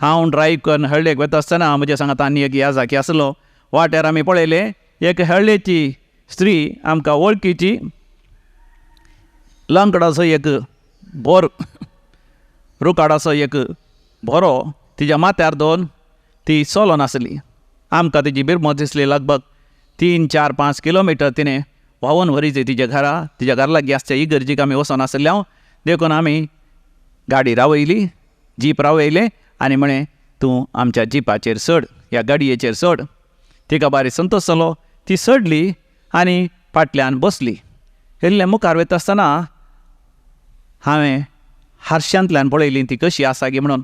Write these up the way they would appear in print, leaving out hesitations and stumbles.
हांव ड्रायव्ह करून हळ्ळेक वता आसतना म्हज्या सांगात आनी एक याजाकी आसलो. वाट्यार आमी पळयलें एक हळ्ळेची स्त्री आमकां वळखीची, लांकडाचो एक बोर, रुकाडाचो एक भोरो तिज्या माथ्यार दवरून ती चलोन आसली. आमकां तिजी बिरमत दिसली. लगभग 3, 4, 5 किलोमिटर तिणें व्हांवून व्हरीची तिज्या घरा, तिज्या घरा लागीं आसच्या इगर्जीक आमी वचोन आसले. हांव देखून आमी गाडी रावयली, जीप रावयलें आनी म्हळें तूं आमच्या जिपाचेर चड, ह्या गाडयेचेर चड. तिका बारी संतोश जालो. ती चडली आनी फाटल्यान बसली. इल्लें मुखार वयता आसतना हांवें हारशांतल्यान पळयली ती कशी आसा गी म्हणून.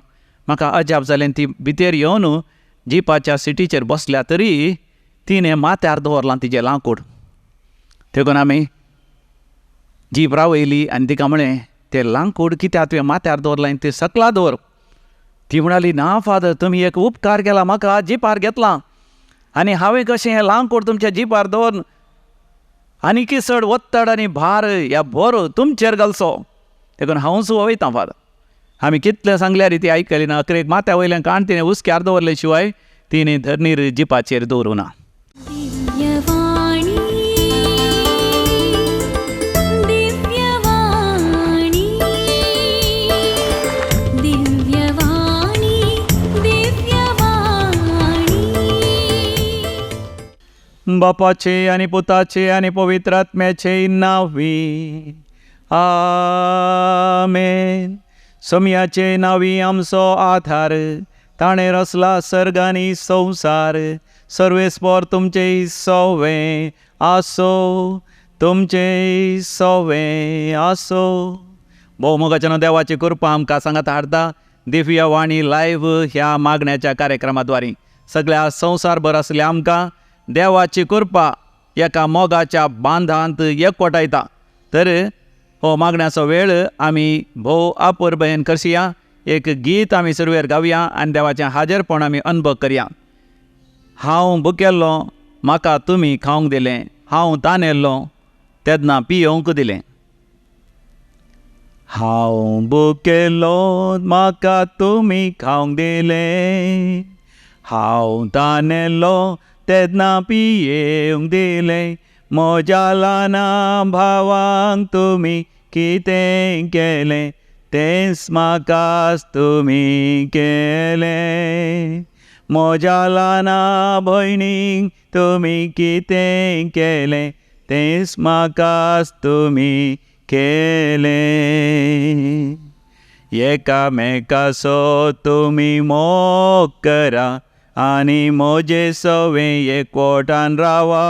म्हाका अजाप जालें. ती भितर येवन जिपाच्या सिटीचेर बसल्या तरी तिणें माथ्यार दवरलां तिजें लांकूड. देखून आमी जीप रावयली आनी तिका म्हळें तें लांकूड कित्याक तुवें माथ्यार दवरलां, तें सकला दवर. ती म्हणाली ना फादर, तुमी एक उपकार केला, म्हाका जिपार घेतलां आनी हांवें कशें हें लांकूड तुमच्या जिपार दवरून आनीकी चड वत्तड आनी भार ह्या भोर तुमचेर घालचो, देखून हांवूच वयतां फादर. आमी कितलें सांगल्यार ती आयकली ना. अखेरेक माथ्या वयल्यान काण तिणें हुस्क्यार दवरले शिवाय तिणें धरणीर जिपाचेर दवरूं ना. बापाचे आनी पुताचे आनी पवित्र आत्म्याचे नांवी आमेन. सोम्याचे नांवी आमचो आधार, ताणें रचला सर्ग आनी संवसार. सर्वेस्पर तुमचे सवें आसो, तुमचे सवें आसो. भोवमोगाच्यान देवाची कृपा आमकां सांगात हाडटा दिव्य वाणी लायव्ह ह्या मागण्याच्या कार्यक्रमाद्वारे. सगळ्या संवसारभर आसल्या आमकां देवाची कृपा एका मोगाच्या बांधांत एकवटायता. तर हो मागण्याचो वेळ आमी भोव अपुरबयेन करया. एक गीत आमी सुरवेर गावया आनी देवाचें हाजेरपण आमी अनुभव करया. हांव भुकेल्लो म्हाका तुमी खावंक दिलें, हांव तानेल्लो तेन्ना पियोवंक दिलें. हांव भुकेल्लो म्हाका तुमी खावंक दिलें, हांव तानेल्लो तेन्ना पियेवंक दिलें. म्हज्या ल्हाना भावांक तुमी कितें केलें तेंच म्हाकाच तुमी केलें. म्हज्या ल्हाना भयणीक तुमी कितें केलें तेंच म्हाकाच तुमी केलें. एकामेकाचो तुमी मोग करा आनी म्हजे सवें एकवटान रावा.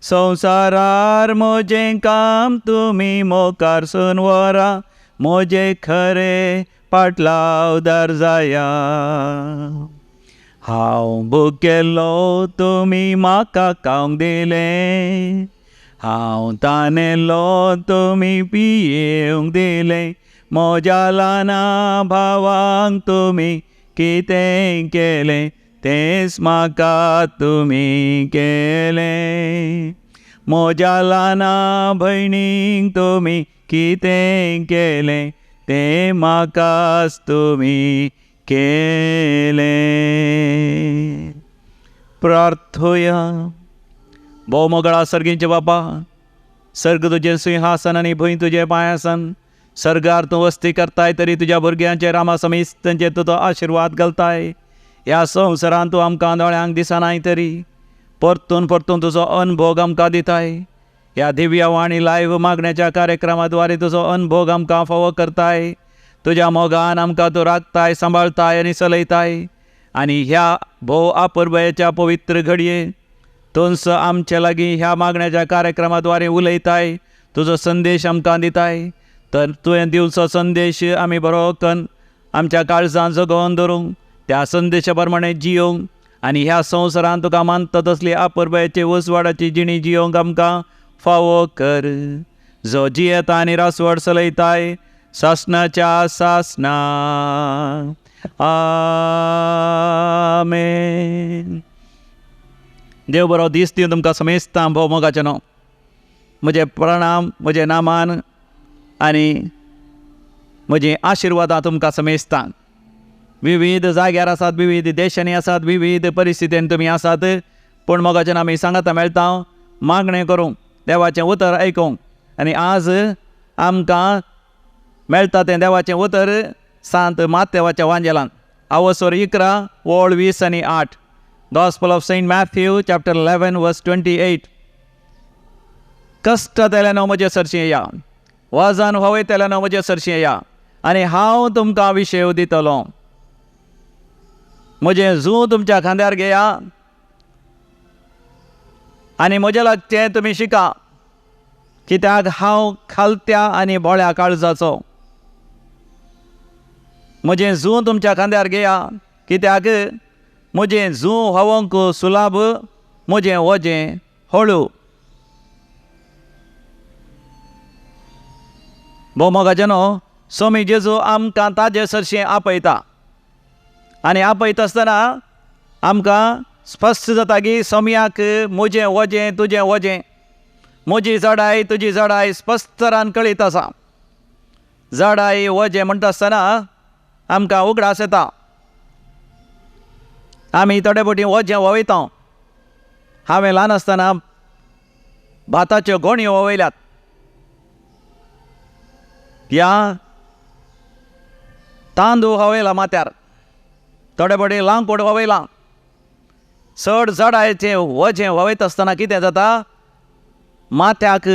संवसारार म्हजें काम तुमी मुखारसून व्हरा, म्हजें खरें पाटलावदार जाया. हांव भुकेल्लो तुमी म्हाका खावंक दिलें, हांव तानेल्लो तुमी पियेवंक दिलें. म्हज्या ल्हाना भावांक तुमी कितें केलें तेंच म्हाका तुमी केलें. म्हज्या ल्हाना भयणीक तुमी कितें केलें तें म्हाकाच तुमी केलें. प्रार्थोया. भोवमोगळा सर्गींचे बापा, सर्ग तुजें सिंहासन आनी भूंय तुजें पांयासन. सर्गार तूं वस्ती करताय तरी तुज्या भुरग्यांचेर आमा समेस्तांचेर तुजो आशिर्वाद घालताय. ह्या संवसारांत तूं आमकां दोळ्यांक दिसनाय तरी परतून परतून तुजो अनभोग आमकां दिताय. ह्या दिव्य वाणी लायव्ह मागण्याच्या कार्यक्रमाद्वारे तुजो अनभोग आमकां फावो करताय. तुज्या मोगान आमकां तूं राखताय, सांबाळताय आनी चलयताय. आनी ह्या भोव अपुरबायेच्या पवित्र घडये तूंच आमचे लागीं ह्या मागण्याच्या कार्यक्रमाद्वारे उलयताय, तुजो संदेश आमकां दिताय. तर तुवें दिवचो संदेश आमी बरो कन्न आमच्या काळजान जगोवन दवरूंक, त्या संदेशा प्रमाणे जियोवंक आनी ह्या संवसारांत तुका मानता तसली अपुरबायेची उजवाडाची जिणी जियोवंक आमकां फावो कर. जो जियेता आनी रासवड चलयताय सासणाच्या सासणा. आमेन. देव बरो दीस दिवन तुमकां समेस्तां भोव मोगाचें न्हू. म्हजें प्रणाम, म्हजें नामान आनी म्हजीं आशिर्वादां तुमकां समेस्तांक. विविध जाग्यार आसात, विविध देशांनी आसात, विविध परिस्थितीन तुमी आसात, पूण मोगाच्यान आमी सांगाता मेळटा मागणें करूंक, देवाचें उतर आयकूंक। आनी आज आमकां मेळटा तें देवाचें उतर सांत मातेवाच्या वांजेलान, आवसोर 11 ओळ 20 आनी 8, gospel of Saint Matthew chapter 11 verse 28। कश्ट तेल्यानो म्हजे सरशीं येया, वजन व्हांवयतल्यानो म्हजे सरशीं येया, आनी हांव तुमकां विशेव दितलो। म्हजें जूं तुमच्या खांद्यार घेया आनी म्हजे लागचें तुमी शिका, कित्याक हांव खालत्या आनी बोळ्या काळजाचो। म्हजें जूं तुमच्या खांद्यार घेया, कित्याक म्हजें जूं व्हांवंक सुलाभ, म्हजें वजें हळू। भोव मोगाच्यानो, स्वामी जेजू आमकां ताजे सरशीं आपयता आनी आपयता आसतना आमकां स्पश्ट जाता की सोमयाक म्हजें वजें तुजें वजें, म्हजी जडाय तुजी जडाय स्पश्ट तरान कळीत आसा। जडाय वजें म्हणटा आसतना आमकां उगडास येता आमी थोडे फावटी वजें व्हांवयता। हांवें ल्हान आसतना भाताच्यो गोणयो व्हांवयल्यात, ह्या तांदूळ व्हांवयला माथ्यार, थोडे फावटी लांकूड व्हांवयलां। चड जडायचें वजें व्हांवयता आसतना कितें जाता, माथ्याक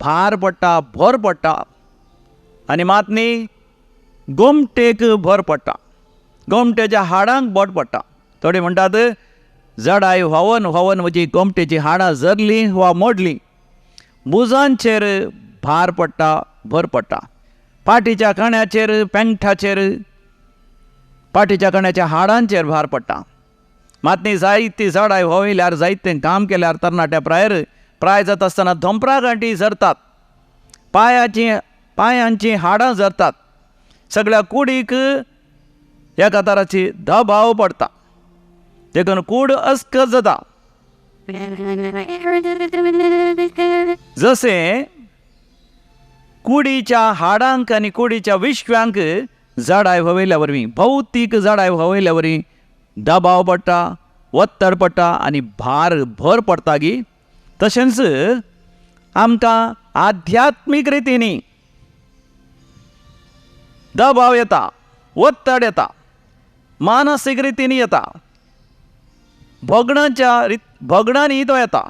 भार पडटा, भर पडटा आनी मात न्ही गोमटेक भर पडटा, गोमटेच्या हाडांक बोट पडटा। थोडे म्हणटात जडाय व्हांवन व्हांवन म्हजी गोमटेची हाडां जरलीं वा मोडलीं। बुजांचेर भार पडटा, भर पडटा, पाटीच्या कण्याचेर, पेंठाचेर, पाटीच्या कण्याच्या हाडांचेर भार पडटा। मात न्ही जायती जडाय व्हांवयल्यार, जायतें काम केल्यार तरणाट्या प्रायर प्राय जाता आसतना धोंपरा गांठी झरतात, पांयांचीं हाडां झरतात, सगळ्या कुडीक एका तराची दबाव पडटा, देखून कूड अस्कत जाता। जशें कुडीच्या हाडांक आनी कुडीच्या विश्व्यांक जडाय व्हांवयल्या वरवीं, भौतीक जडाय व्हांवयल्या वरवीं दबाव पडटा, वत्तड पडटा आनी भार भर पडटा गी, तशेंच आमकां आध्यात्मीक रितींनी दबाव येता, वत्तड येता, मानसीक रितींनी येता, भोगणांनी तो येता।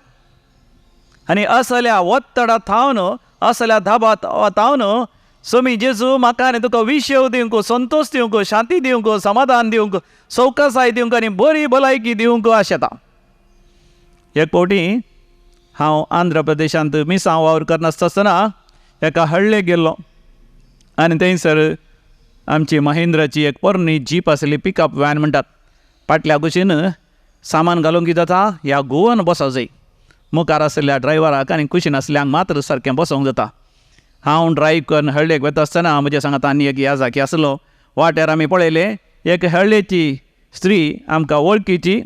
आनी असल्या वत्तडा थावन, असल्या धाबात थावन स्वामी जेजू म्हाका आनी तुका विशेव दिवंक, संतोश दिवंक, शांती दिवंक, समाधान दिवंक, सवकासाय दिवंक आनी बरी भलायकी दिवंक आशेता। एक फावटी हांव आंध्र प्रदेशांत मिसांव वावर करनासता आसतना एका हळ्ळेक गेल्लो आनी थंयसर आमची महिंद्राची एक पोरणी जीप आसली, पिकअप व्हॅन म्हणटात, फाटल्या कुशीन सामान घालूंक कितें जाता, ह्या गोवन बसो जाय, मुखार आशिल्ल्या ड्रायव्हराक आनी कुशीन आसल्यांक मात्र सारकें बसोंक जाता। हांव ड्रायव्ह करून हळ्ळेक वता आसतना म्हज्या सांगाता आनी एक याजाकी आसलो। वाट्यार आमी पळयलें एक हळ्ळेची स्त्री आमकां वळखीची,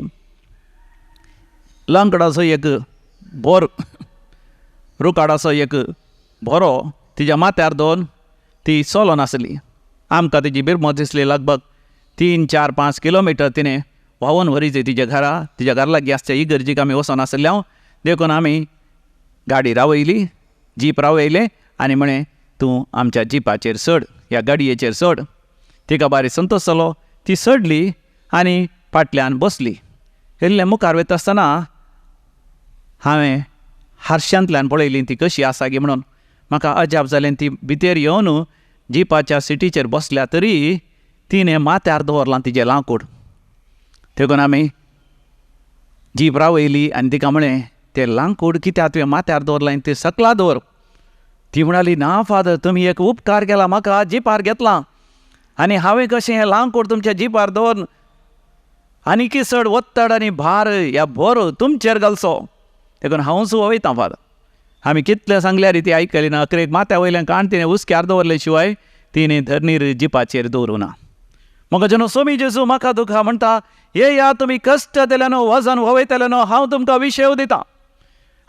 लांकडाचो एक बोर, रुकाडाचो एक भोरो तिज्या माथ्यार दवरून ती चलोन आसली। आमकां तिजी बिरमत दिसली। लगभग 3 4 5 किलोमिटर तिणें व्हांवून व्हरीची तिज्या घरा, तिज्या घरा लागीं आसच्या इगर्जीक आमी वचोन आसले। देखून आमी गाडी रावयली, जीप रावयलें आनी म्हळें तूं आमच्या जिपाचेर चड, ह्या गाडयेचेर चड। तिका बारी संतोश जालो, ती चडली आनी फाटल्यान बसली। इल्लें मुखार वयता आसतना हांवें हारशांतल्यान पळयली ती कशी आसा गी म्हणून। म्हाका अजाप जालें, ती भितर येवन जिपाच्या सिटीचेर बसल्या तरी तिणें माथ्यार दवरलां तिजें लांकूड। देखून आमी जीप रावयली आनी तिका म्हळें तें लांकूड कित्याक तुवें माथ्यार दवरलां, तें सकला दवर। ती म्हणाली ना फादर, तुमी एक उपकार केला, म्हाका जिपार घेतलां आनी हांवें कशें हें लांकूड तुमच्या जिपार दवरून आनीकी चड वत्तड आनी भार ह्या भर तुमचेर घालचो, देखून हांवूच वयतां फादर। आमी कितलें सांगल्यार ती आयकली ना। अखेरेक माथ्या वयल्यान काण तिणें हुस्क्यार दवरले शिवाय तिणें धरणीर जिपाचेर दवरूं ना। म्हाका जेन्ना सोमी जेजू म्हाका तुका म्हणटा, येया तुमी कश्ट दिल्यानो, वजन व्हांवयतल्यानो, हांव तुमकां विशेव दितां।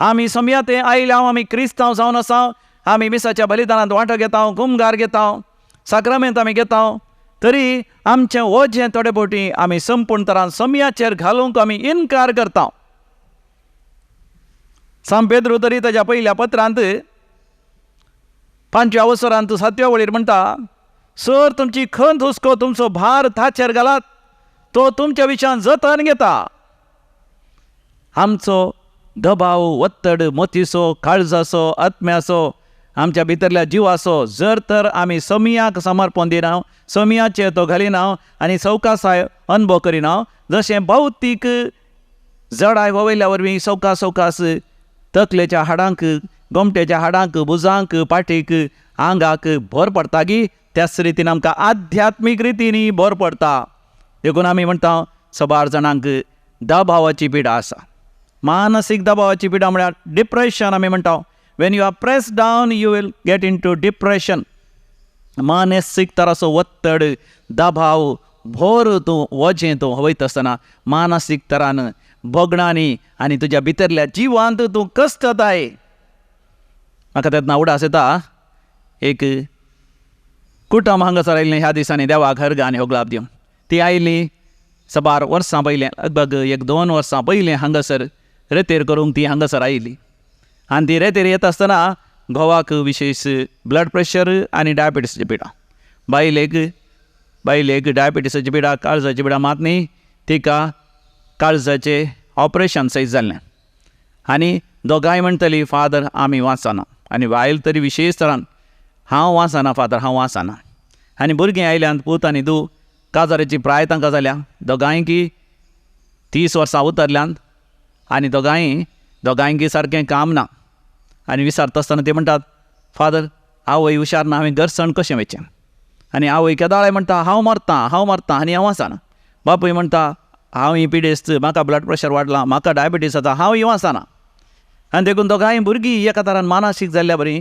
आमी समया तें आयल्या, आमी क्रिस्तांव जावन आसा, आमी मिसाच्या बलिदानांत वांटो घेता, कुमगार घेता, साक्रामेंत आमी घेता, तरी आमचें वजें थोडे फावटी आमी संपूर्ण तरान समयाचेर घालूंक आमी इनकार करता. सांत पेद्रू तरी ताज्या पयल्या पत्रांत 5व्या अवसरांत 7व्या वळीर म्हणटा, सर तुमची खंत हुस्को तुमचो भार ताचेर घालात, तो तुमच्या विशयान जतन घेता. आमचो दबाव, वत्तड, मोतीचो, काळजाचो, आत्म्याचो, आमच्या भितरल्या जिवाचो जर तर आमी समयाक समर्पण दिना, समयाचेर तो घालिना आनी सवकासाय अनुभव करिना, जशें भौतीक जडाय वयल्या वरवीं सवकास सवकास तकलेच्या हाडांक, गोमटेच्या हाडांक, भुजांक, पाटीक, आंगाक भर पडटा गी, त्याच रितीन आमकां आध्यात्मीक रितीन भर पडटा. देखून आमी म्हणटा सबार जाणांक दबावाची पिडा आसा. मानसीक दबावाची पिडा म्हळ्यार डिप्रेशन आमी म्हणटा. When you are press down you will get into depression. मानसीक तराचो वत्तड, दबाव, भोर तूं वजें तूं वयता आसतना मानसीक तरान भोगणांनी आनी तुज्या भितरल्या जिवांत तूं कश्टताय. म्हाका तेन्ना उडास येता एक कुटुंब हांगासर आयिल्लें ह्या दिसांनी देवाक हर्ग आनी होगलाप दिवन. ती आयली सबार वर्सां पयलें, लगभग 1-2 वर्सां पयलें हांगासर रेतेर करूंक ती हांगासर आयली. आनी ती रेतेर येता आसतना घोवाक विशेश ब्लड प्रेशर आनी डायबिटीसाची पिडा, बायलेक डायबिटीसाची पिडा, काळजाची पिडा मात न्ही, तिका काळजाचें ऑपरेशन सयत जाल्लें. आनी दोगांय म्हणटली फादर आमी वाचना, आनी बायल तरी विशेश तरान हांव वाचना फादर, हांव वाचना. आनी भुरगीं आयल्यान पूत आनी धूव, काजाराची प्राय तांकां जाल्या, दोगांयकी 30 वर्सां उतरल्यान आनी दोगांयकी सारकें काम ना. आनी विचारता आसतना ते म्हणटात, फादर आवय हुशार ना, हांवें घरसण कशें वयचें. आनी आवय केदाळाय म्हणटा हांव मरतां, हांव मरतां आनी हांव वाचना. बापूय म्हणटा हांव ही पिडेस्त, म्हाका ब्लड प्रेशर वाडलां, म्हाका डायबिटीस जाता, हांव ही वाचना. आनी देखून दोगांय भुरगीं एका तरान मानसीक जाल्ल्या बरी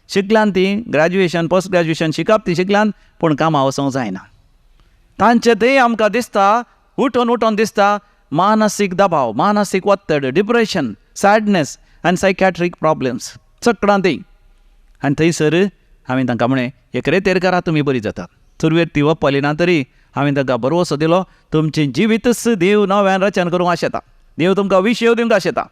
शिकल्यान ती ग्रॅज्युएशन, पोस्ट ग्रॅज्युएशन शिकप ती शिकल्यान, पूण कामां वचोंक जायना. तांचें तें आमकां दिसता, उठून उठून दिसता मानसीक दबाव, मानसीक वत्तड, डिप्रेशन, सॅडनेस आनी सायकॅट्रीक प्रॉब्लम्स चकडां ती. आनी थंयसर हांवें तांकां म्हळें एक रेतेर करा, तुमी बरी जातात. सुरवेर ती वपली ना तरी हांवें तांकां भरवसो दिलो, तुमचें जिवीतच देव नव्यान रचन करूंक आशेता, देव तुमकां विशेव दिवंक आशेता,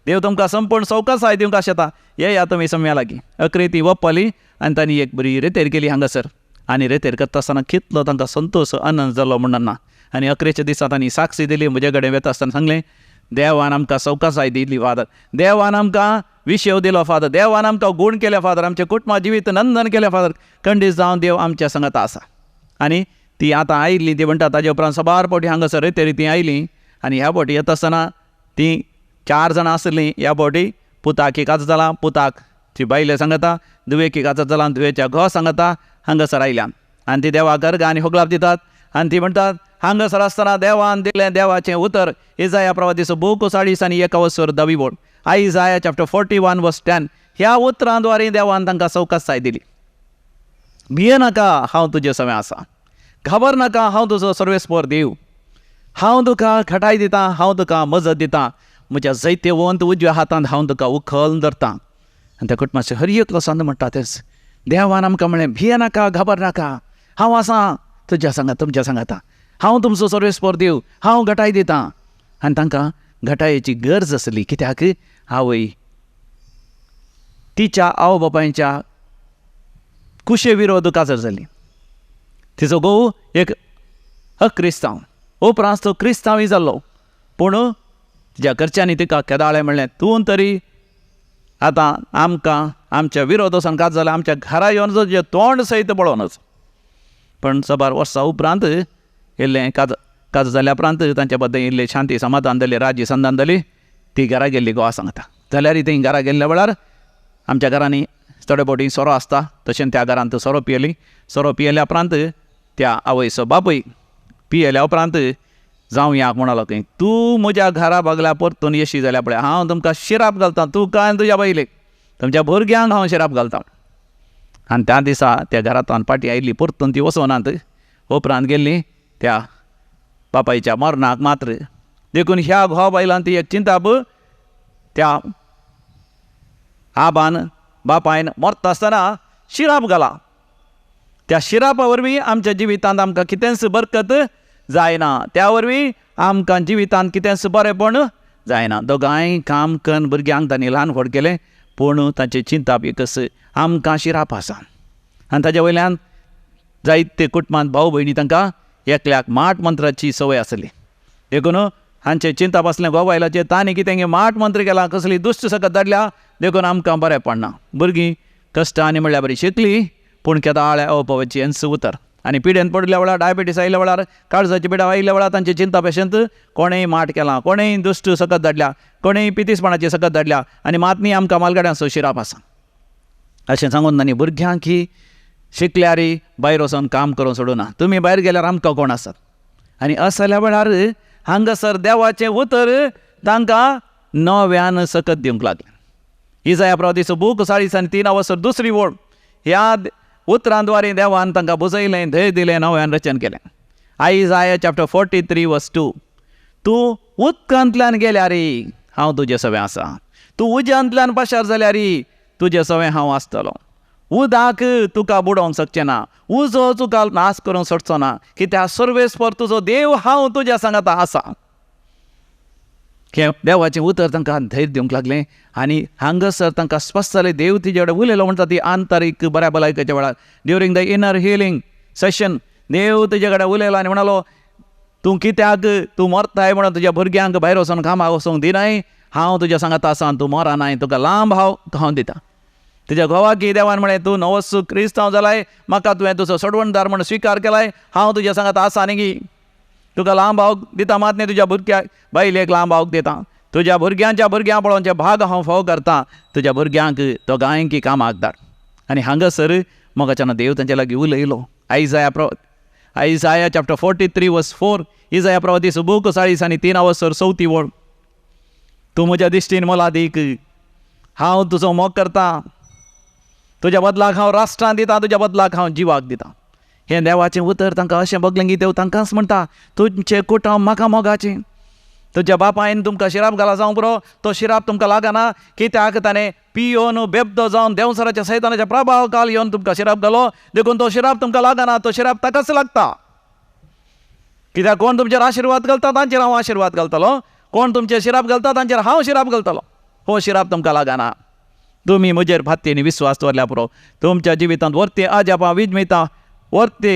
देव तुमकां संपूर्ण सवकासाय दिवंक आशेता, येया तुमी सम्या लागीं. अकरे ती वपली आनी तांणी एक बरी रेतेर केली हांगासर. आनी रेतेर करता आसतना कितलो तांकां संतोश आनंद जालो म्हणून ना. आनी अकरेच्या दिसा तांणी साक्षी दिली, म्हजे कडेन वेता आसतना सांगलें, देवान आमकां सवकासाय दिली फादर, देवान आमकां विशेव दिलो फादर, देवान आमकां गूण केले फादर, आमचें कुटुंबा जिवीत नंदन केलें फादर, खंडीत जावन देव आमच्या संगत आसा. आनी ती आतां आयिल्ली ती म्हणटा ताजे उपरांत सबार फावटी हांगासर रेतेर ती आयली. आनी ह्या फावटी येता आसतना ती 4 जाणां आसलीं. ह्या फावटी पुताक एक काजर जालां, पुताक ती बायले सांगता, धुवेक एक काजर जालां, धुवेच्या घोव सांगता हांगासर आयल्यान. आनी ती देवाक अर्घ आनी होगलाप दितात. आनी ती म्हणटात हांगासर आसतना देवान दिलें देवाचें उतर, इजाया प्रवादीचो बूक 40 आनी 1 वसर 10 बोर्ड, Isaiah chapter 41 verse 10, ह्या उतरां द्वारे देवान तांकां सवकासाय दिली. भिये नाका, हांव तुजे सवें आसा, खबर नाका, हांव तुजो सर्वेस्पर देव, हांव तुका घटाय दितां, हांव तुका मजत दितां, म्हज्या जैतेवंत उजव्या हातांत हांव तुका उखल धरतां. आनी त्या कुटुंबाचे हर एकलो संद म्हणटा तेच, देवान आमकां म्हणलें भिये नाका, खबर नाका, हांव आसा तुज्या सांगा, तुमच्या सांगाता, हांव तुमचो सर्वेस्पर देव, हांव घटाय दितां. आनी तांकां घटायेची गरज आसली, कित्याक आवय तिच्या आवय बापायच्या कुशे विरोध काजर जाली. तिचो घोव एक अक्रिस्तांव, उपरांत तो क्रिस्तांवय जाल्लो, पूण तिच्या घरच्यांनी तिका केदाळें म्हणलें तूं तरी आतां आमकां आमच्या विरोध वचून काज जाल्यार आमच्या घरा येवन तुजें तोंड सयत पळोवनच. पण सबार वर्सां उपरांत इल्लें काज काज जाल्या उपरांत तांच्या बद्दल इल्लें शांती समाधान जालें, राजी संधान जाली, ती घरा गेल्ली गोवा सांगता. जाल्यार ती घरा गेल्ल्या वेळार आमच्या घरांनी थोडे फावटी सोरो आसता, तशें त्या घरांत सोरो पियेली. सोरो पियेल्या उपरांत त्या आवयचो बापूय पियेल्या उपरांत जावं याक म्हणलो खंय, तूं म्हज्या घरा बगल्या परतून येशी जाल्यार पळय हांव तुमकां शिराप घालतां, तूं काय तुज्या बायलेक तुमच्या भुरग्यांक हांव शिराप घालतां. आनी त्या दिसा त्या घरांतल्यान पाटी आयिल्ली परतून ती वचनात, उपरांत गेल्ली त्या बापायच्या मरणाक मात्र. देखून ह्या घोवा बायलान ती एक चिंताप त्या आबान बापायन मरता आसतना शिराप घाला. त्या शिरापा वरवीं आमच्या जिवितांत आमकां कितेंच बरकत जायना, त्या वरवीं आमकां जिवितांत कितेंच बरेंपण जायना. दोगांय काम करून भुरग्यांक तांणी ल्हान व्हड केलें, पूण तांचें चिंताप एकच, आमकां शिराप आसा. आनी ताज्या वयल्यान जायते कुटुंबांत भाव भयणी तांकां एकल्याक माट मंत्राची संवय आसली. देखून हांचें चिंताप आसलें घोव बायलाचें, तांणी कितें माट मंत्र केला, कसली दुश्ट सकत धाडल्या, देखून आमकां बरें पडना. भुरगीं कश्टांनी म्हणल्यार बरी शिकली, पूण केदाळ्या अवपवाची हेंच उतर. आनी पिडेन पडल्या वेळार, डायबिटीस आयिल्ल्या वेळार, काळजाची पिडा आयिल्ल्या वेळार तांचें चिंताप अशेंच, कोणेंय माट केला, कोणेंय दुश्ट सकत धाडल्या, कोणेंय पितीसपणाची सकत धाडल्या आनी मातनी आमकां मालगाड्यांचो शिराप आसा अशें सांगून तांणी भुरग्यांक ही शिकल्यार भायर वचून काम करूंक सोडूना, तुमी भायर गेल्यार आमकां कोण आसात. आनी असल्या वेळार हांगासर देवाचें उतर तांकां नव्यान सकत दिवंक लागलें. इजाया प्रवादीचो बूक 43 वसर दुसरी वळ, ह्या उतरांद्वारे देवान तांकां बुजयलें, धैर्य दिलें, नव्यान रचन केलें. Isaiah chapter 43 verse 2, तूं उदकांतल्यान गेल्यार हांव तुजे सवें आसा, तूं उज्यांतल्यान पाशार जाल्यार तुजे सवें हांव आसतलो. उदक तुका बुडोवंक शकचें ना, उजो तुका नाश करूंक शकचो ना, कित्याक सर्वेस्पर तुजो देव हांव तुज्या सांगाता आसा. हें देवाचें उतर तांकां धैर्य दिवंक लागलें आनी हांगासर तांकां स्पश्ट जालें, देव तिजे कडेन उलयलो म्हणटा ती आंतरीक बऱ्या भलायकेच्या वेळार, during the inner healing session, देव तुजे कडेन उलयलो आनी म्हणालो, तूं कित्याक तूं मरताय म्हणून तुज्या भुरग्यांक भायर वचून कामाक वचूंक दिनाय, हांव तुज्या सांगाता आसा, तूं मरनाय, तुका लांब हांव खावन दिता. तुज्या घोवाक देवान म्हळें, तूं नवोच क्रिस्तांव जालाय, म्हाका तुवें तुजो सोडवणदार म्हणून स्विकार केलाय, हांव तुज्या सांगाता आसा न्ही, तुका लांब हांव दिता, मात न्ही तुज्या भुरग्याक बायलेक लांब हांव दिता, तुज्या भुरग्यांच्या भुरग्यां पळोवचे भाग हांव फोव करता, तुज्या भुरग्यांक दोगांयकी कामाक धाड. आनी हांगासर मोगाच्यान देव तांचे लागीं उलयलो. आयजाया चॅप्टर 43 वर्स 4, इजाया प्रवादीचो बूक 43 वसर चवथी वळ, तूं म्हज्या दिश्टीन मोलादीक, हांव तुजो मोग करता, तुज्या बदलाक हांव राष्ट्रान दिता, तुज्या बदलाक हांव जिवाक दिता. हें देवाचें उतर तांकां अशें भोगलें की देव तांकांच म्हणटा, तुमचें कुटुंब म्हाका मोगाचें, तुज्या बापायन तुमकां शिराप घाला जावंक पुरो, तो शिराप तुमकां लागना, कित्याक ताणें पियोन बेबदो जावन देंवसराच्या सैतानाच्या प्रभाव काल येवन तुमकां शिराप घालो, देखून तो शिराप तुमकां लागना, तो शिराप ताकाच लागता. कित्याक कोण तुमचेर आशिर्वाद घालता तांचेर हांव आशिर्वाद घालतलो, कोण तुमचेर शिराप घालता तांचेर हांव शिराप घालतलो, हो शिराप तुमकां लागना. तुमी म्हजेर भात्तीनी विस्वास दवरल्या पुरो, तुमच्या जिवितांत वर्ते अजापां विजमितां वर्ते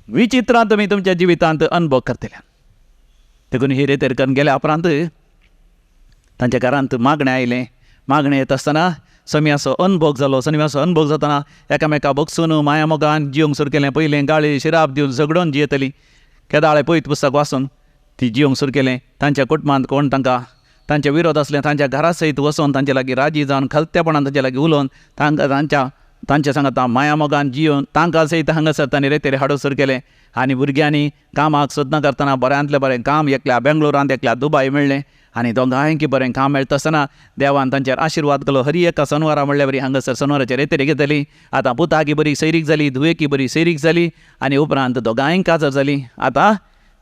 विचित्रां तुमी तुमच्या जिवितांत अनुभव करतले. देखून ही रेतेर करून गेल्या उपरांत तांच्या घरांत मागणें आयलें. मागणें येता आसतना समियाचो अनुभोग जालो. समियाचो अनुभोग जातना एकामेका बगसून माया मोगान जिवंक सुरू केलें. पयलें गाळी शिराप दिवन झगडोन जियेतली, केदाळे पयत पुस्तक वाचून ती जिवंक सुरू केलें. तांच्या कुटुंबांत कोण तांकां तांचे विरोध आसले, तांच्या घरा सयत वचोन तांचे लागीं राजी जावन खलतेपणान तांचे लागीं उलोवन तांकां तांच्या तांचे सांगाता माया मोगान जियोवन तांकां सयत हांगासर तांणी रेतेर हाडूंक सुरू केलें. आनी भुरग्यांनी कामाक सोदना करतना बऱ्यांतलें बरें काम एकल्या बेंगलोरांत एकल्या दुबाय मेळ्ळें आनी दोगांयकी बरें काम मेळटा आसतना देवान तांचेर आशिर्वाद केलो. हरी एका सनवारा म्हणल्यार बरी हांगासर सनवाराचेर रेतेर घेतली. आतां पुताकी बरी सैरीक जाली, धुवेकी बरी सैरीक जाली आनी उपरांत दोगांय काजर जाली. आतां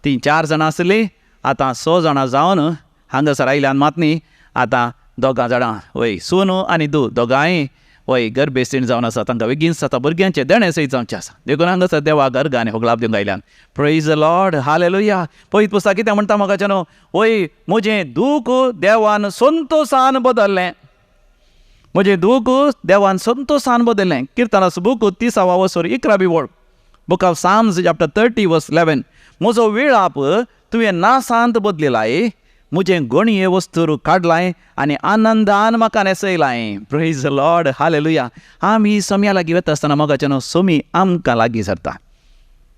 तीं 4 जाणां आसलीं, आतां 6 जाणां जावन हांगासर आयल्यान मात न्ही आतां दोगां जाणां वय सोनू आनी दू दोगांय वय गर्भेस्तीण जावन आसा. तांकां बेगीन आतां भुरग्यांचें देणें सयत जावचें आसा. देखून हांगासर देवा गर्ग आनी होगळाप दिवंक आयल्यान. Praise the Lord, hallelujah. पयत पुस्तक कितें म्हणटा म्हाका न्हू, वय म्हजें दूख देवान संतोसान बदल्लें, म्हजें दूख देवान संतोसान बदल्लें. किर्तनाचो बूक 30 वसर 11 वळ, book of Psalms chapter 30 verse 11, म्हजो विळाप तुवें नासांत बदलिलाय, म्हजें गणये वस्तूर काडलाय आनी आनंदान म्हाका न्हेसयलाय. Praise the Lord, hallelujah. आमी सोम्या लागीं वता आसतना मोगाचें न्हू सोमी आमकां लागीं सरता.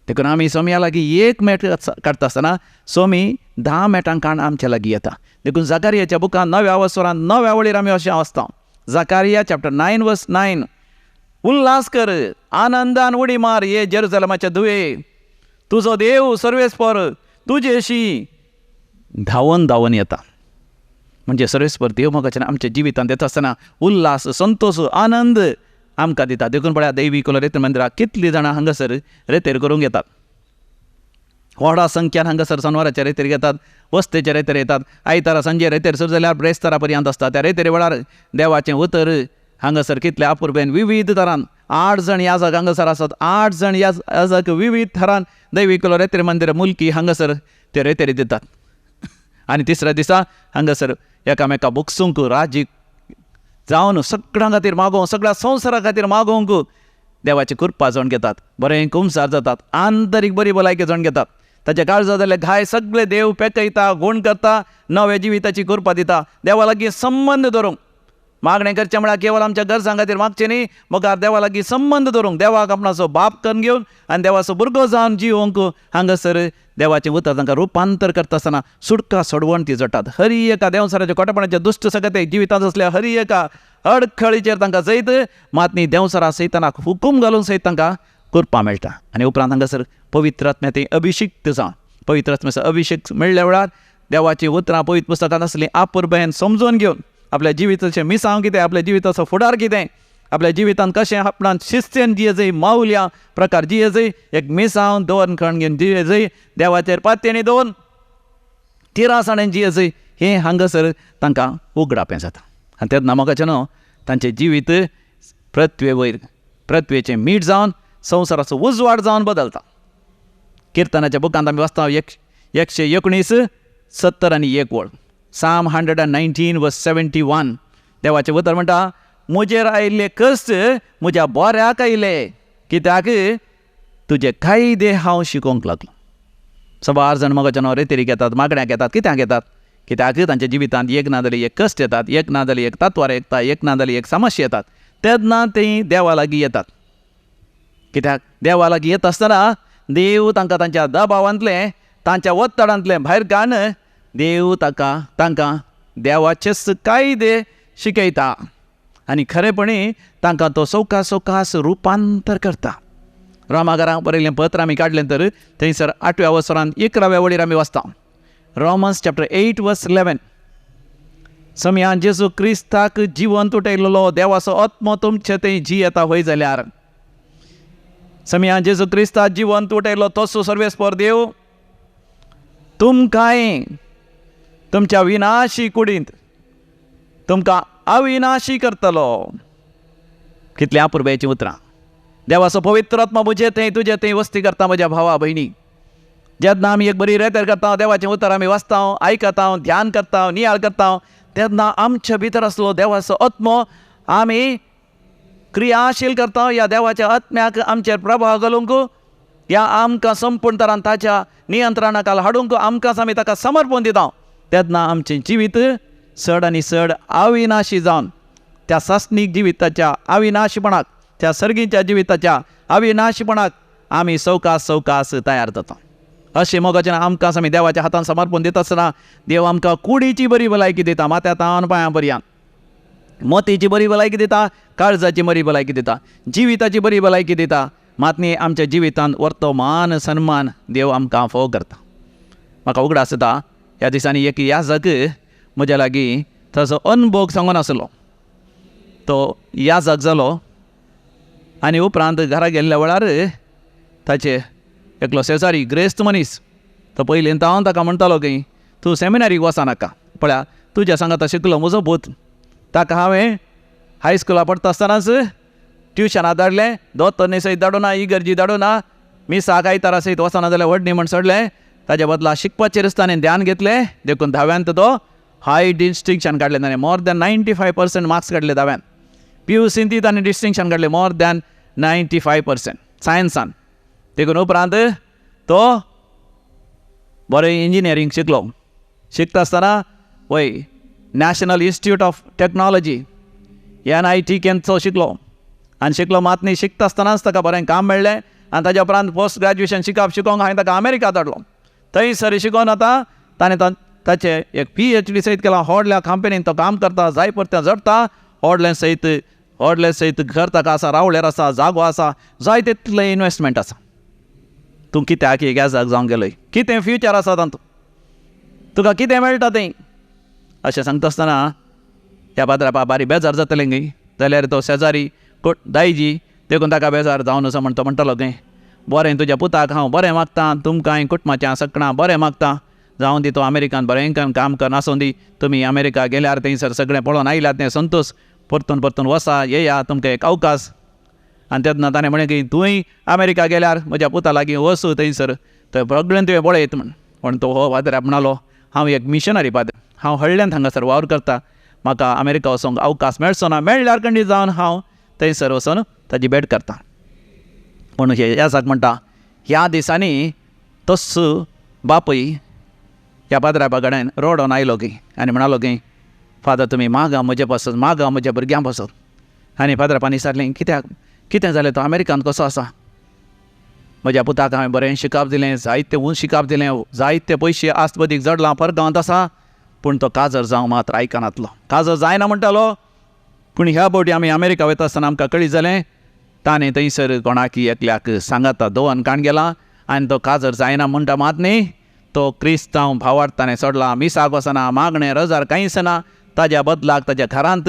देखून आमी सोम्या लागीं 1 मेट काडटा आसतना सोमी 10 मेटां काण आमच्या लागीं येता. देखून जाकारियाच्या बुकान 9व्या वसरान 9व्या वळीर आमी अशें वाचता. जाकारिया चॅप्टर 9 वर्स 9, उल्हास कर, आनंदान उडी मार ये जेरुजलमाच्या धुवे, तुजो देव सर्वेस्पर तुजेशी धांवन धांवन येता. म्हणजे सर्वेस्पर देव मोगाच्यान आमच्या जिवितांत येता आसतना उल्हास, संतोश, आनंद आमकां दिता. देखून पळया दैवी कुल रेतेर मंदिराक कितलीं जाणां हांगासर रेतेर करूंक येतात. व्हडा संख्यान हांगासर सनवाराचे रेतेर घेतात, वस्तेचे रेतेर येतात. आयतारा सांजे रेतेर सुरू जाल्यार ब्रेस्तारा पर्यंत आसता. त्या रेतेर वेळार देवाचें उतर हांगासर कितले अपुरबेन विविध तरान 8 जाण याजक हांगासर आसात. 8 जाण याजक विविध थरान दैविकलो रेतेरी मंदिर मुलकी हांगासर ते रेतेरी दितात. आनी तिसऱ्या दिसा हांगासर एकामेका बुकसूंक राजी जावन सगळ्यां खातीर मागोवंक, सगळ्या संवसारा खातीर मागोवंक देवाची कृपा जावन घेतात. बरें कुमसार जातात, आंतरीक बरी भलायकी जावन घेतात. ताच्या काळजा जाल्ले घाय सगळे देव पेकयता, गूण करता, नव्या जिविताची कृपा दिता. देवा लागीं संबंद दवरूंक मागणें करचें म्हळ्यार केवल आमच्या गरजां खातीर मागचें न्ही, मुखार देवा लागीं संबंद दवरूंक, देवाक आपणाचो बाप करून घेवन आनी देवाचो भुरगो जावन जिवोवंक हांगासर देवाचें उतर तांकां रुपांतर करता आसतना सुटका सोडवण ती जोडटात. हरी एका देंवचाराच्या कोटेपणाच्या दुश्ट सगते जिवितांत आसल्या हरी एका अडखळीचेर तांकां जैत मात न्ही देंवचारा सैतानाक हुकूम घालून सयत तांकां कृपा मेळटा. आनी उपरांत हांगासर पवित्र आत्म्या ती अभिषिक्त जावन पवित्र आत्म्याचो अभिषेक मेळ्ळ्या वेळार देवाचीं उतरां पवित्र पुस्तकांत आसलीं आपुरबेन समजून घेवन आपल्या जिविताचें मिसांव कितें, आपल्या जिविताचो फुडार कितें, आपल्या जिवितांत कशें आपणान शिस्तेन जियेजय, मावल्या प्रकार जियेजय, एक मिसांव दवरून खण घेवन जियेजय, देवाचेर पातयेणी दवरून तिरासाणेन जियेजय, हें हांगासर तांकां उगडापें जाता. आनी तेन्ना म्हाका न्हू तांचें जिवीत पृथ्वे वयर पृथ्वेचें मीठ जावन संवसाराचो उजवाड जावन बदलता. किर्तनाच्या बुकांत आमी वाचता 119 71 वळ, Psalm 119 verse 71. देवाचें उतर म्हणटा, म्हजेर आयिल्ले कश्ट म्हज्या बऱ्याक आयले, कित्याक तुजे कायदे हांव शिकोवंक लागलो. सबार जाण मगाच्या नांव रेतेरीक येतात, मागण्याक येतात. कित्याक येतात? कित्याक तांच्या जिवितांत एक ना जाल्यार एक कश्ट येतात, एक ना जाल्यार एक तत्वार येता, एक ना जाल्यार एक समस्या येतात, तेन्ना तीं देवा लागीं येतात. कित्याक देवा लागीं येता आसतना देव तांकां तांच्या दबावांतलें, तांच्या ಒತ್ತಡಾंतलें भायर काडून देव ताका तांकां देवाचेच कायदे शिकयता आनी खरेपणी तांकां तो सवकास सवकास रुपांतर करता. रोमागारांक बरयल्लें पत्र आमी काडलें तर थंयसर 8व्या वसरान 11व्या वळीर आमी वाचता, रोमन्स चॅप्टर 8 वर्स 11. समयान जेजू क्रिस्ताक जिवंत उठयलेलो देवाचो आत्मो तुमचे थंय जियेता व्हय जाल्यार, समयान जेजू क्रिस्ताक जिवंत उठयलो तसो सर्वेस्पर देव तुमकांय तुमच्या विनाशी कुडींत तुमकां अविनाशी करतलो. कितल्या अपुरबायेचीं उतरां. देवाचो पवित्र आत्मा म्हजे थंय तुजे थंय वस्ती करता म्हज्या भावा भयणी. जेन्ना आमी एक बरी रेतर करता, देवाचें उतर आमी वाचता, आयकता, ध्यान करता, नियाळ करता, तेन्ना आमच्या भितर आसलो देवाचो आत्मो आमी क्रियाशील करता. ह्या देवाच्या आत्म्याक आमचेर प्रभाव घालूंक, ह्या आमकां संपूर्ण तरान ताच्या नियंत्रणा खाला हाडूंक आमकांच आमी ताका समर्पण दिता. तेन्ना आमचें जिवीत चड आनी चड अविनाशी जावन त्या सासणीक जिविताच्या अविनाशीपणाक, त्या सर्गीच्या जिविताच्या अविनाशीपणाक आमी सवकास सवकास तयार जाता. अशें मोगाचें आमकां आमी देवाच्या हातान समर्पण दिता आसतना देव आमकां कुडीची बरी भलायकी दिता, माथ्या तावन पांयां पर्यंत, मोतीची बरी भलायकी दिता, काळजाची बरी भलायकी दिता, जिविताची बरी भलायकी दिता. मात न्ही आमच्या जिवितांत वर्तमान सन्मान देव आमकां फोव करता. म्हाका उगडास येता ह्या दिसांनी एक याजक म्हज्या लागीं ताचो अनभोग सांगून आसलो. तो याजक जालो आनी उपरांत घरा गेल्ल्या वेळार ताचे एकलो शेजारी ग्रेस्त मनीस तो पयलीं हांव ताका म्हणटालो की तूं सेमिनारीक वचनाका, पळया तुज्या सांगाता शिकलो म्हजो पूत. ताका हांवें हायस्कुला पडटा आसतनाच ट्युशनाक धाडलें, दोतोरनी सयत धाडूना, इगर्जी धाडूना, मिसाक आयतारा सयत वचना जाल्यार व्हडणी म्हण सोडलें. ताज्या बदला शिकपाचेरच ताणें ध्यान घेतलें, देखून धाव्यांत तो हाय डिस्टिंक्शन काडलें ताणें, मोर दॅन 95% मार्क्स काडले धाव्यान. पी यू सींत ताणें डिस्टिंक्शन काडलें मोर दॅन 95% सायन्सान. देखून उपरांत तो बरें इंजिनियरींग शिकलो. शिकता आसतना वय national institute of technology NIT केंचो शिकलो आनी शिकलो मात न्ही, शिकता आसतनाच ताका बरें काम मेळ्ळें आनी ताज्या उपरांत पोस्ट ग्रॅज्युएशन शिकप शिकोवंक हांवें ताका अमेरिका धाडलो. थंयसर शिकोवन आतां ताणें ताचें एक PhD सयत केलां. व्हडल्या कंपनीन तो काम करता, जाय परतें जडटा, व्हडलें सयत व्हडलें सयत घर ताका आसा, रावळेर आसा, जागो आसा, जाय तितलें इनवेस्टमेंट आसा. तूं कित्याक एक याजक जावंक गेलोय, कितें फ्युचर आसा तातूंत, तुका कितें मेळटा तें, अशें सांगता आसतना ह्या पाद्रा बारी बेजार जातलें न्ही. जाल्यार तो शेजारी दायजी देखून ताका बेजार जावन आसा म्हण तो म्हणटालो न्ही, बरें तुज्या पुताक हांव बरें मागता, तुमकां कुटुंबाचें सगळां बरें मागता, जावन दी तो अमेरिकान बरें काम कर नासूं दी, तुमी अमेरिका गेल्यार थंयसर सगळें पळोवन आयल्यात तें संतोश, परतून परतून वसा येया, तुमकां एक अवकाश. आनी तेन्ना ताणें म्हणलें की तूंय अमेरिका गेल्यार म्हज्या पुता लागीं वचू थंयसर, थंय सगळें तुवें पळयत म्हण. पूण तो हो पाद्र्याक म्हणालो, हांव एक मिशनरी पाद्र, हांव हळ्ळ्यान हांगासर वावर करता, म्हाका अमेरिका वचोंक अवकाश मेळचो ना, मेळ्ळ्यार कंडी जावन हांव थंयसर वचून ताजी भेट करता. पूण हे याजाक म्हणटा, ह्या दिसांनी तस बापूय ह्या पाद्रा कडेन रडोन आयलो की आनी म्हणालो की फादर तुमी मागा म्हजे पासत, मागा म्हज्या भुरग्यां पासत. आनी पाद्रापान विचारलें, कित्याक, कितें जालें, तो अमेरिकान कसो आसा? म्हज्या पुताक हांवें बरें शिकाप दिलें, जायते ऊंच शिकाप दिलें, जायते पयशे आस्तबदीक जडलां, परगांवांत आसा, पूण तो काजर जावं मात्र आयकनातलो, काजर जायना म्हणटालो. पूण ह्या फावटी आमी अमेरिका वयता आसतना आमकां कळीत जालें ताणें थंयसर कोणाकी एकल्याक सांगाता दोन काण गेला आनी तो काजर जायना म्हणटा मात न्ही, तो क्रिस्तांव भावार्थ ताणें सोडला, मिसाक वचना, मागणें रजार कांयच ना, ताज्या बदलाक ताज्या घरांत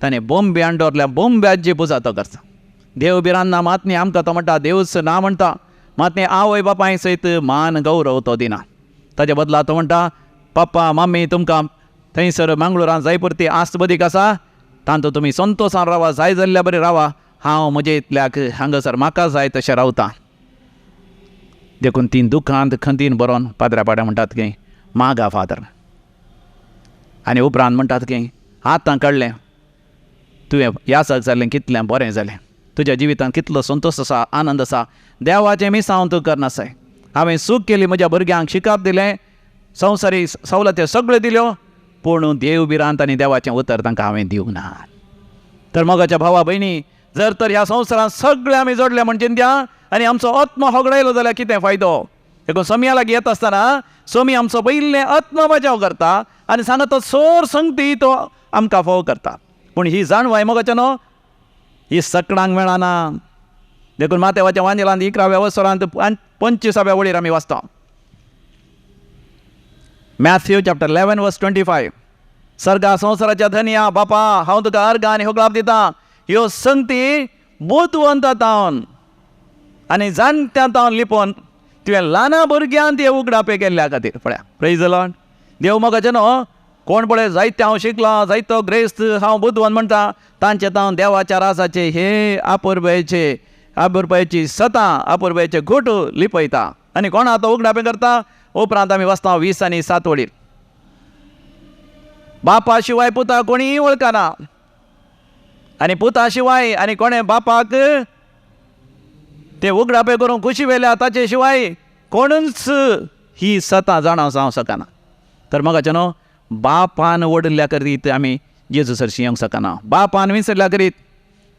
ताणें बोंबे हाडून दवरल्या, बोंब्याची पुजा तो करता. देव भिरांत ना मात न्ही आमकां तो म्हणटा, देवच ना म्हणटा मात न्ही, आवय बापाय सयत मान गौरव तो दिना. ताज्या बदला तो म्हणटा, पप्पा मम्मी तुमकां थंयसर मंगळुरांत जाय पुरती आस्त बदीक आसा, तांतूत तुमी संतोशान रावा, जाय जाल्ल्या बरी रावा, हांव म्हजे इतल्याक हांगासर म्हाका जाय तशें रावता. देखून ती दुखांत खंतीन बरोवन पाद्रा पाड्या म्हणटात की मागा फादर. आनी उपरांत म्हणटात की आतां कळ्ळें तुवें यासक जालें कितलें बरें जालें, तुज्या जिवितांत कितलो संतोश आसा, आनंद आसा, देवाचें मिसांव तूं करनासाय. हांवें सूख केली, म्हज्या भुरग्यांक शिकाप दिलें, संवसारी सवलती सगळ्यो दिल्यो, पूण देव भिरांत आनी देवाचें उतर तांकां हांवें दिवंक ना. तर मोगाच्या भावा भयणी, जर तर ह्या संवसारांत सगळे आमी जोडले म्हणजे त्या आनी आमचो आत्मा होगडायलो जाल्यार कितें फायदो? देखून सोमया लागीं येता आसतना सोमी आमचो पयलें आत्मा बचाव करता आनी सांगता सोर संगती तो आमकां फोव करता. पूण ही जाणवाय मोगाच्या न्हू ही सकडांक मेळना. देखून मातेवाच्या वांजेलांत 11व्या वसरांत 25व्या वळीर आमी वाचता, मॅथ्यू चॅप्टर 11 वर्स 25, सर्गा संवसाराच्या धनया बापा हांव तुका अर्गां आनी होगळाप दिता, ह्यो संगती बुदवंत तावन आनी जाणट्यां तावन लिपोवन तुवें ल्हान भुरग्यांत हे उगडापे केल्ल्या खातीर. पळया, प्रेज the Lord. देव मोगाचें न्हू कोण पळय जायते हांव शिकलां, जायतो ग्रेस्त हांव बुदवंत म्हणटा, तांचे तावन देवाच्या राजाचे हे आपुरबायेचे आपुरबायेची सतां आपुरबायेचे घोट लिपयता आनी कोण आतां उगडापे करता. उपरांत आमी वाचता 20 आनी 7 वळीर, बापा शिवाय पुता कोणीय वळखना आनी पुता शिवाय आनी कोणें बापाक ते उगडापे करूंक खुशी वेल्या ताचे शिवाय कोणूच ही सतां जाणा जावं शकना. तर मोगाचें न्हू बापान ओडिल्ल्या करीत आमी जेजू सरशी येवंक शकना, बापान विसरल्या करीत.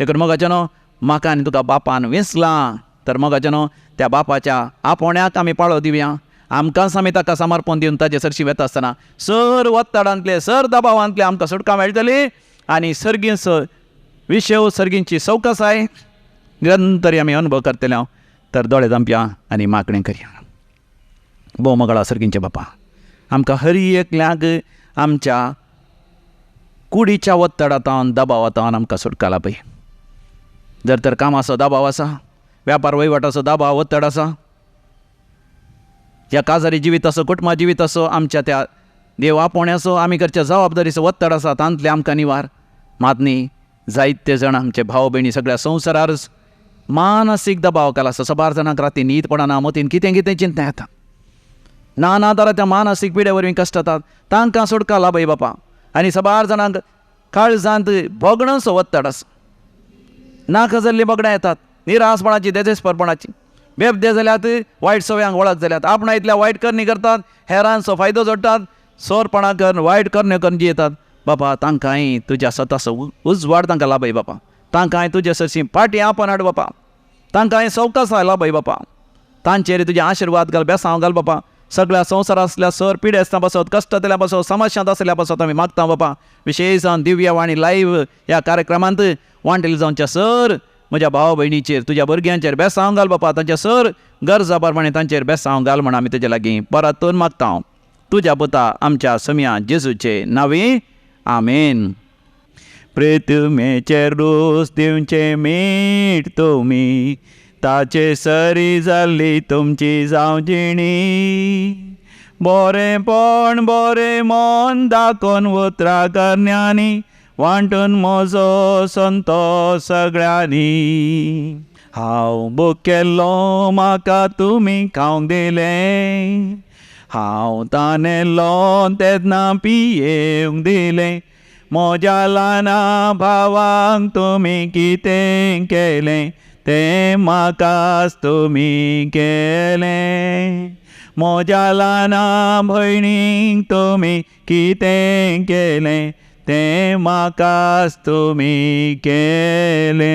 देखून मोगाचें न्हू म्हाका आनी तुका बापान विसलां, तर मोगाचें न्हू त्या बापाच्या आपोवण्याक आमी पाळो दिवया, आमकांच आमी ताका समर्पण दिवन ताजे सरशी वेता आसतना सर वत्तडांतले सर दबावांतले आमकां सुटका मेळटली आनी सर्गींच विशेव सर्गींची सवकासाय निरंतर आमी अनुभव करतले. हांव तर दोळे धांपया आनी मागणें करया. भोव मोगाळ सर्गींचे बापा, आमकां हरी एकल्याक आमच्या कुडीच्या वत्तडांत दबावांत आमकां सुटका लाभय. जर तर कामाचो दबाव आसा, व्यापार वहिवाटाचो दबाव वत्तड आसा, ह्या काजारी जिविताचो कुटुंबा जिविताचो आमच्या त्या देव आपोवण्याचो आमी करच्या जबाबदारीचो वत्तड आसा, तांतले आमकां निवार. मात न्ही जायते जाण आमचे भाव भयणी सगळ्या संवसारार मानसीक दबाव घाल आसा. सबार जाणांक राती न्हीद पडना, मतीन कितें कितें चिंतनां येता, ना ना तर त्या मानसीक पिडे वरवीं कश्ट जातात, तांकां सुटका लाभय बापा. आनी सबार जाणांक काळजांत भोगणांचो वत्तड आसा, नाका जाल्लीं भोगणां येतात, निरासपणाची देजेस्परपणाची, बेबदे जाल्यात, वायट सवयांक वळख जाल्यात, आपणा इतल्या वायट करणी करतात, हेरांचो फायदो जोडटात, सोरपणां करून वायट करण्यो करून जियेतात. बापा तांकांय तुज्या सताचो उजवाड तांकां लाभय बापा, तांकांय तुज्या सरशी पाटी आपण हाड बापा, तांकांय सवकासाय लाभय बापा, तांचेर तुजे आशिर्वाद घाल, बेसांव घाल बापा. सगळ्या संवसारांतल्या सर पिडेस्तां पासत, कश्टांतल्या पासत, समस्यांत आसल्या पासत आमी मागता बापा. विशेश जावन दिव्यवाणी लायव्ह ह्या कार्यक्रमांत वांटेल जावच्या सर म्हज्या भाव भयणीचेर तुज्या भुरग्यांचेर बेसांव घाल बापा, तांच्या सर गरजा प्रमाणे तांचेर बेसांव घाल म्हण आमी तुज्या लागीं परतून मागता. तुज्या पुता आमच्या समिया जेजूचे नांवी, आमेन. प्रेतमेचे रोस दिवचे मीठ तुमी, ताचे सरी जाल्ली तुमची जावं जिणी, बरेंपण बरें मन दाखोवन उतरां करण्यांनी वांटून म्हजो संतोश सगळ्यांनी. हांव भुकेल्लो म्हाका तुमी खावंक दिलें, हांव तानेल्लो तेन्ना पियेवंक दिलें. म्हज्या ल्हाना भावांक तुमी कितें केलें तें म्हाकाच तुमी केलें. म्हज्या ल्हाना भयणीक तुमी कितें केलें तें म्हाकाच तुमी केलें.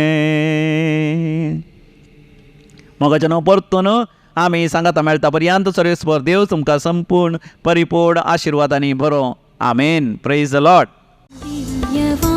मोगाचें नांव परतून आमी सांगाता मेळटा पर्यंत सर्वेस्पर देव तुमकां संपूर्ण परिपूर्ण आशिर्वादांनी बरो. आमेन. Praise the Lord. Divya